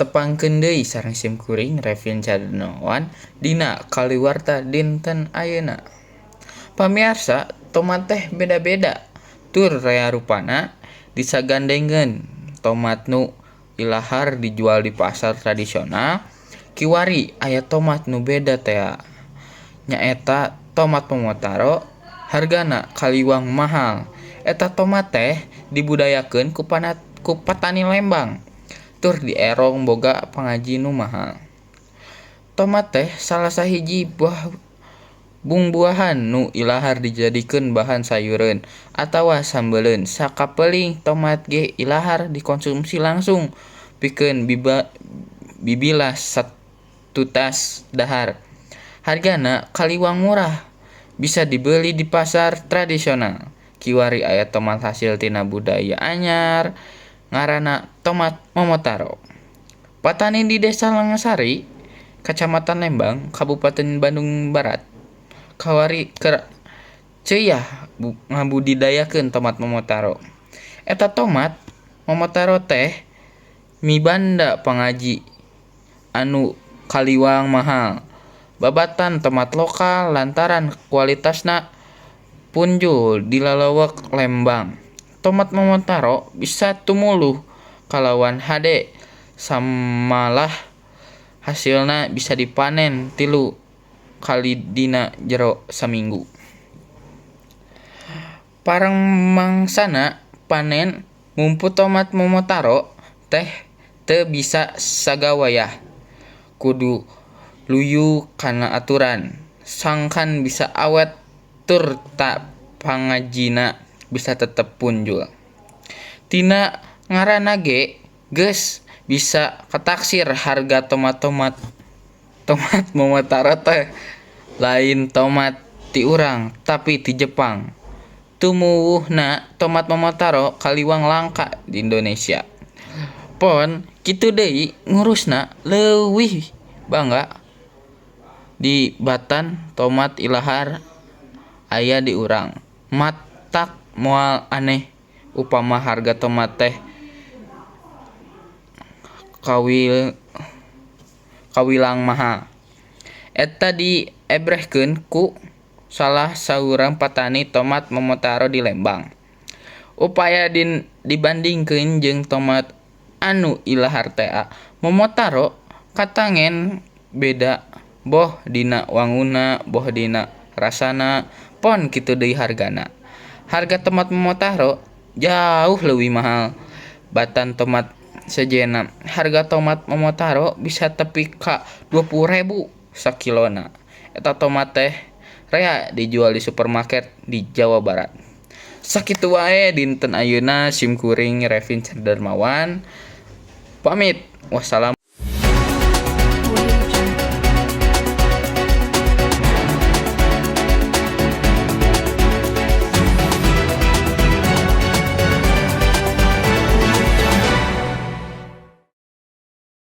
Tepangkeun deui sareng simkuring Revin Cadermawan dina kaliwarta dinten ayeuna. Pamiarsa, tomat teh beda-beda tur rea rupana disagandengeun tomat nu ilahar dijual di pasar tradisional, kiwari aya tomat nu beda tea. Nyaeta tomat Momotaro, hargana kaliwang mahal. Eta tomat teh dibudidayakeun ku patani Lembang tur dierong boga pangaji nu mahal. Tomat teh salah sahiji bungbuahan nu ilahar dijadikeun bahan sayureun atawa sambeleun. Sakapeling tomat ge ilahar dikonsumsi langsung pikeun bibilah satutas dahar. Hargana kaliwang murah, bisa dibeli di pasar tradisional. Kiwari aya tomat hasil tina budidaya anyar ngaranna tomat Momotaro. Patani di Desa Langensari, Kacamatan Lembang, Kabupaten Bandung Barat, kawari keur ceuyah ngabudidayakeun tomat Momotaro. Eta tomat Momotaro teh mibanda pangaji anu kaliwang mahal babatan tomat lokal lantaran kualitasna punjul di lalawak Lembang. Tomat Momotaro bisa tumuluh kalawan hade, samalah hasilna bisa dipanen 3 kali dina jero saminggu. Pareng mangsana panen mumpu tomat Momotaro teh teu bisa sagawayah, kudu luyu kana aturan sangkan bisa awet turta pangajina bisa tetep punjul. Tina ngaranna ge geus bisa kataksir harga tomat Momotaro teh lain tomat ti urang tapi ti Jepang. Tumuwuhna tomat Momotaro kaliwang langka di Indonesia. Pon kitu deui ngurusna leuwih bangga dibatan tomat ilahar aya di urang. Matak moal aneh upama harga tomat teh kawilang mahal. Eta diebrehkeun ku salah saurang patani tomat Momotaro di Lembang. Upaya dibandingkeun jeung tomat anu ilahar tea, Momotaro katangen beda boh dina wangunna boh dina rasana, pon kitu deui hargana. Harga tomat Momotaro jauh leuwih mahal batan tomat sejenna. Harga tomat Momotaro bisa tepi ka 20.000 sakilona. Eta tomat teh rea dijual di supermarket di Jawa Barat. Sakitu wae dinten ayeuna, simkuring Revin Cadermawan pamit. Wassalam.